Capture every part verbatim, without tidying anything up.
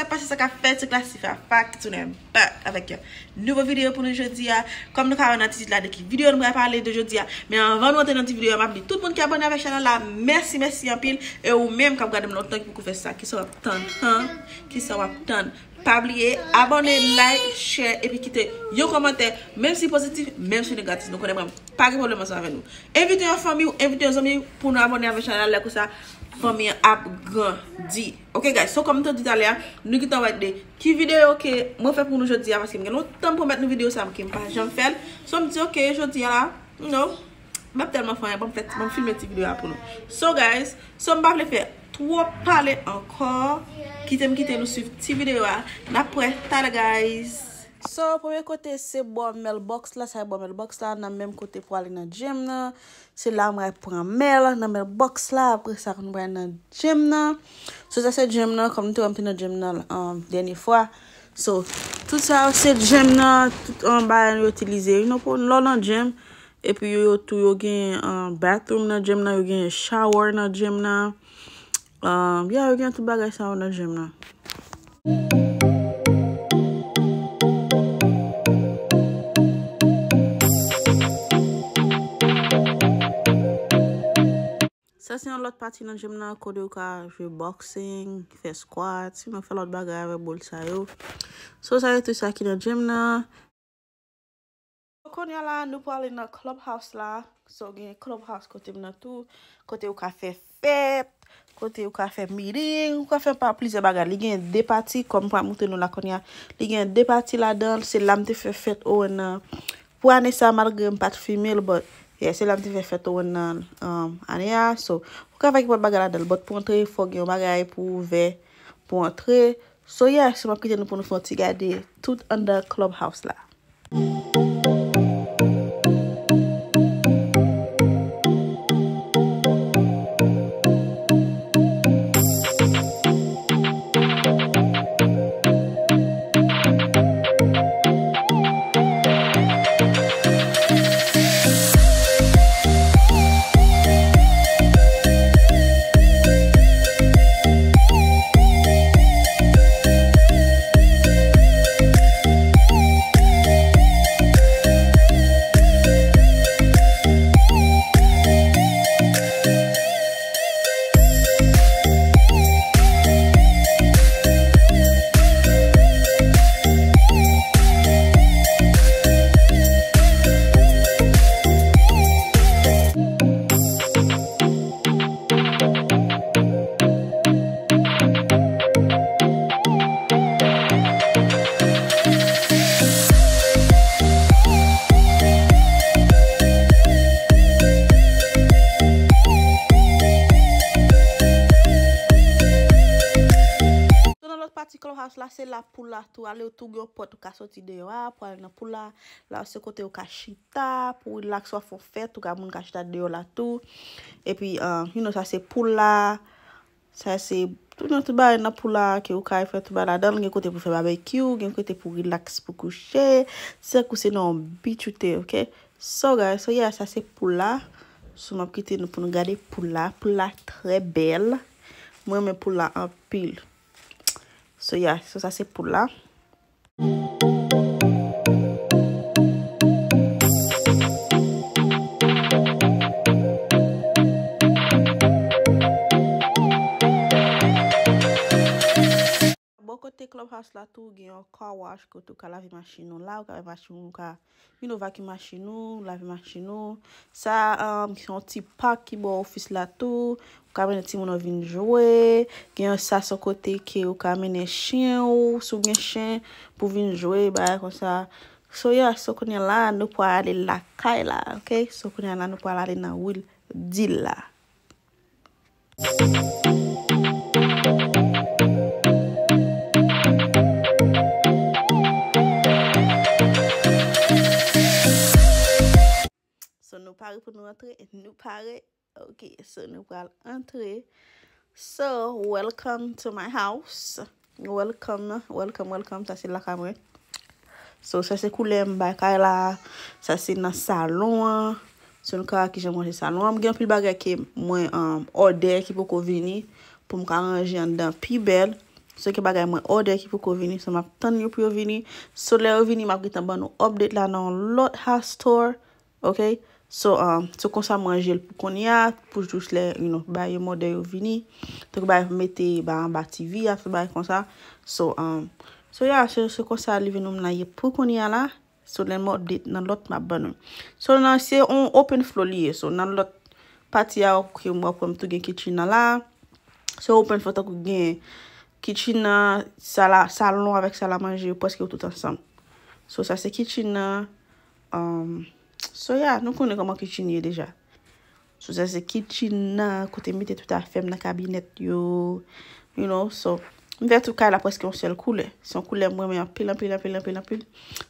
Sa pase, sa k ap fèt, se Classy Fafa ki tounen back avèk yon nouvo videyo pou nou jodi a. Kòm nou ka wè nan ti tit la de ki videyo nou pral pale de jodi a. Men anvan nou antre nan ti videyo a, m ap di tout moun ki abòne avèk chanèl la, mèsi, mèsi anpil. E ou menm k ap gade m lontan ki poko fè sa, kisa w ap tann, han? Kisa w ap tann? Pa bliye abòne, like, share, epi kite yon kòmantè. Menm si pozitif, menm si negatif, nou konnen mwen pa gen pwoblèm ansanm avè nou. Envite yon fanmi w, envite yon zanmi w pou nou abòne avèk chanèl la, konsa fanmi an ap grandi. Ok, guys, so kòm m te di talè a, nou gentan wè de ki videyo ke mwen fè pou nou jodi a, paske m gen lontan m pwomèt nou videyo sa, ke m pa janm fè l. So, m di, ok, jodi a la, you know, m ap tèlman fè anyen, ban m fè, ban m filme ti videyo a pou nou. So, guys, so m pa vle fè twòp pale ankò. Kite m kite nou swiv ti videyo a. N ap wè talè, guys. So, premye kote se bò mailbox la, sa e bò mailbox la, nan menm kote pou ale nan gym nan. Se la mwen pran mail nan mailbox la, apre sa nou pral nan gym nan. So, sa se gym nan, kòm nou te wè m te nan gym nan, um, dènye fwa. So, tout sa yo se gym nan, tout, um, bagay yo itilize, you know, pou lè w nan gym. Epi yo, yo tou, yo gen, um, bathroom nan gym nan, yo gen shower nan gym nan. Um, yeah, yo gen tout bagay sa yo nan gym nan. Sa se yon lòt pati nan gym nan, kote ou ka jwe boxing, fè squats, sinon fè lòt bagay avèk boul sa yo. So, sa se tout sa ki nan gym nan. Kounye a la, nou prale nan clubhouse la. So, gen clubhouse kote m nan tou, kote ou ka fè fèt, kote ou ka fè meeting, ou ka fè pa plizyè bagay. Li gen de pati, kòm m pral montre nou la kounye a. Li gen de pati ladan l, se la m te fè fèt Owen nan. Pou ane sa, malgre m pa t filme l, but, yeah, se la m te fè fèt Owen nan, um, ane a. So, ou ka fè nenpòt bagay ladan l, but pou antre, fò gen yon bagay pou ouvè, pou antre. So, yeah, so m ap kite nou pou nou fè yon ti gade tout anndan clubhouse la. So, nan lòt pati clubhouse la, se la pool la tou. Ale ou tou gen yon pòt ou ka soti deyò a pou ale nan pool la. La se kote ou ka chita, pou relax, w ap fè yon fèt, ou ka moun ka chita deyò la tou. Epi, uh, you know, sa se pool la. Sa se tout nan tout bagay nan pool la, ke ou ka fè tout bagay ladan l. Gen kote pou fè barbecue, gen kote pou relax, pou kouche. Se tankou se nan yon beach ou te, ok? So, guys, so, yeah, sa se pool la. So, m ap kite nou pou nou gade pool la. Pool la trè bèl. Mwen renmen pool la anpil. So, yeah, so sa se pool la. Bò kote clubhouse la tou, gen yon car wash kote ou ka lave machin ou la, ou ka lave machin ou, ou ka, you know, vacuum machin ou, lave machin ou. Sa, um, se yon ti park ki bò ofis la tou. Ou ka mennen timoun ou vin jwe. Gen yon sa se yon kote ke ou ka mennen chen ou, si w gen chen, pou vin jwe, bagay konsa. So, yeah, so kounye a la, nou pral ale lakay la, ok? So kounye a la, nou pral ale nan Will Deal la. So, nou pare pou nou antre? Nou pare? Ok, so nou pral antre. So, welcome to my house. Welcome, welcome, welcome. Sa se lakay mwen. So, sa se koulè m bay kay la. Sa se nan salon an. So, nou ka wè kijan m ranje salon an. M gen anpil bagay ke mwen, um, òdè ki poko vini pou m ka ranje anndan pi bèl. So, gen bagay mwen òdè ki poko vini, so m ap tann yo pou yo vini. So, lè yo vini, m ap gentan ban nou update la nan yon lòt house tour. Ok? So, um, so konsa m ranje l pou kounye a, pou jous lè, you know, bagay yo m òdè yo vini. Tankou bagay pou mete ba anba T V a, tout bagay konsa. So, um, so yeah, se, se konsa living room nan ye pou kounye a la. So, lè m update nan lòt m ap ban nou. So, nan, se yon open floor li ye. So, nan lòt pati a, ok, m wè m tou gen kitchen nan la. Se open floor tankou gen kitchen nan, sala, salon avèk salamanje yo prèske yo tout ansanm. So, sa se kitchen nan. Um, so, yeah, nou konnen kòman kitchen ye deja. So, sa se kitchen nan, kote m mete tout afè m nan kabinèt yo, you know, so, m fè tout kay la prèske yon sèl koulè. Se yon koulè mwen renmen anpil, anpil, anpil, anpil, anpil.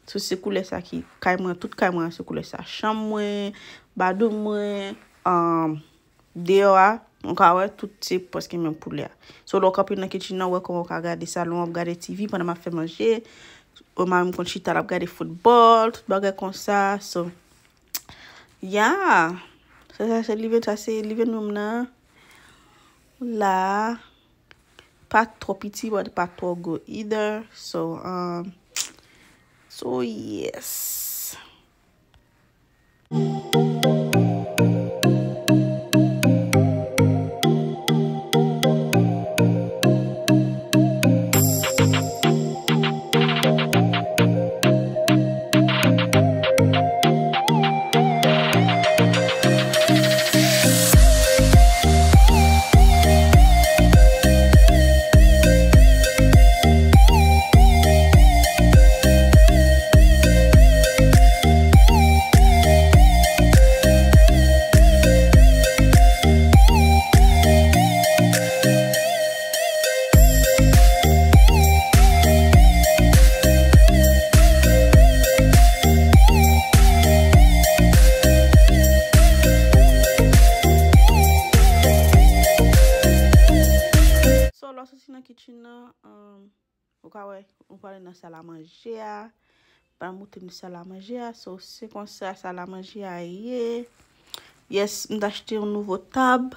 So, se koulè sa ki, kay mwen, tout kay mwen, se koulè sa. Chanm mwen, badoum mwen, um, deyò a, ou ka wè, tout se prèske menm koulè a. So, lè w kanpe nan kitchen nan, w wè kòman w ka gade salon, w ap gade T V pandan m ap fè manje. Ou mari m konn chita, l ap gade foutbòl, tout bagay konsa. So, yeah. Sa, sa se living, sa se living room nan. La, pa twò piti, but pa twò gwo either. So, um, so yes. So, lè w soti nan kitchen nan, um, ou ka wè, ou prale nan salamanje a. Pral montre nou salamanje a. So, se konsa salamanje a ye. Yes, m t achte yon nouvo tab.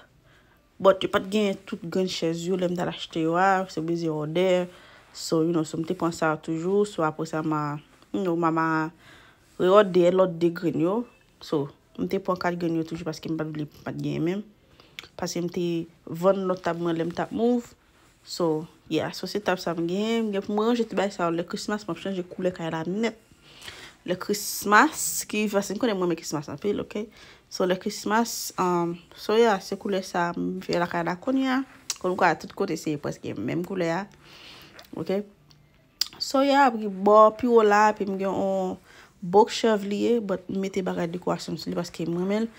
But yo pa t genyen tout grenn chèz yo lè m t al achte yo a. Se bezwen òdè. So, you know, so m te pran sa toujou. So, apre sa, m a, you know, m a, m a reòdè lòt de grenn yo. So, m te pran kat grenn yo toujou paske m pa t vle, pa t genyen menm. Paske m te vann lòt tab mwen lè m t ap move. So, yeah, so se tab sa m genyen. M gen pou m ranje tout bagay sa yo. Lè Christmas, m ap chanje koulè kay la nèt. Lè Christmas, ki, paske m konnen m renmen Christmas anpil, ok? So, lè Christmas, um, so, yeah, se koulè sa m fè lakay la kounye a. Kon nou ka tout kote, se prèske menm koulè a. Ok? So, yeah, epi bò pi wo la, epi m gen yon bookshelf li ye, but m mete bagay dekorasyon sou li paske m renmen l.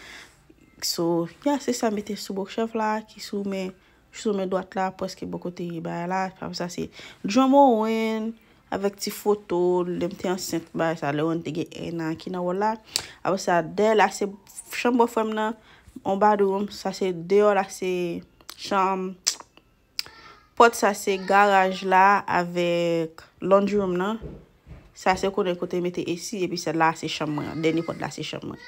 So, yeah, se sa m mete sou bookshelf la, ki sou men, sou men dwat la, prèske bò kote bagay la. Apre sa, se John Owen, avèk ti foto, lè m te ansent, bagay sa, lè Owen te gen en an, ki nan wòl la. Apre sa, dèyè la, se chanm bòfrè m nan, on bathroom, sa se deyò la, se chanm Pòt sa se garaj la avèk laundry room nan. Sa se kote, kote mete A C, epi sèl la se chanm mwen an. Dènye pòt la se chanm mwen.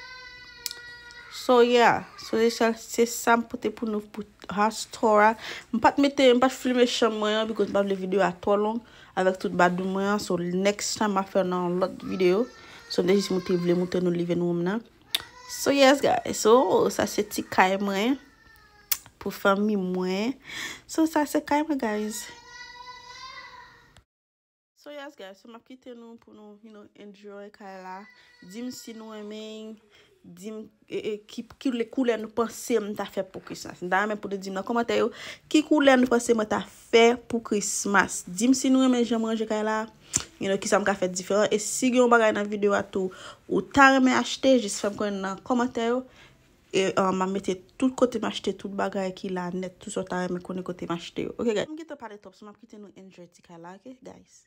So, yeah. So, se sa, se sa m pote pou nou pou house tour a. M pa t mete, m pa t filme chanm mwen an, because m pa vle videyo a twò long avèk tout badoum mwen an. So, next time, m a fè nan lòt videyo. So, m te jis moute, vle montre nou living room nan. So, yes, guys. So, sa se ti kay mwen pou fanmi mwen. So, sa se kay mwen, guys. So, yes, guys. So, m ap kite nou pou nou, you know, enjoy kay la. Di m si nou renmen. Di m, e, e, ki, ki lè, koulè nou panse m ta fè pou Christmas. M ta renmen pou nou di m nan kòmantè yo, ki koulè nou panse mwen ta fè pou Christmas. Di m si nou renmen jan m ranje kay la. You know, kisa m ka fè diferan. E si gen yon bagay nan videyo a tou, ou ta renmen achte, jis fè m konnen nan kòmantè yo. E, um, m a mete tout kote m achte tout bagay ki la nèt, tout sa w ta renmen konnen kote m achte yo. Ok, guys. M gentan pale twòp, so m ap kite nou enjoy ti kay la, ok, guys?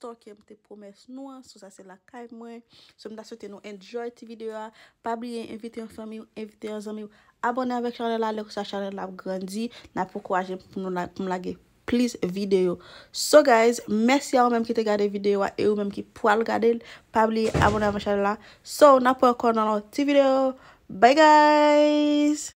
So, ke m te pwomès nou an, so sa se lakay mwen. So, m ta swete nou enjoy ti videyo a. Pa bliye envite yon fanmi w, envite yon zanmi w. Abòne avèk chanèl la, lè konsa chanèl la ap grandi. N ap ankouraje m pou nou la, pou m lage plis videyo. So guys, mèsi a ou menm ki te gade videyo a e ou menm ki pral gade l. Pa bliye abòne avèk chanèl la. So, n ap wè ankò nan yon ti videyo. Bye guys!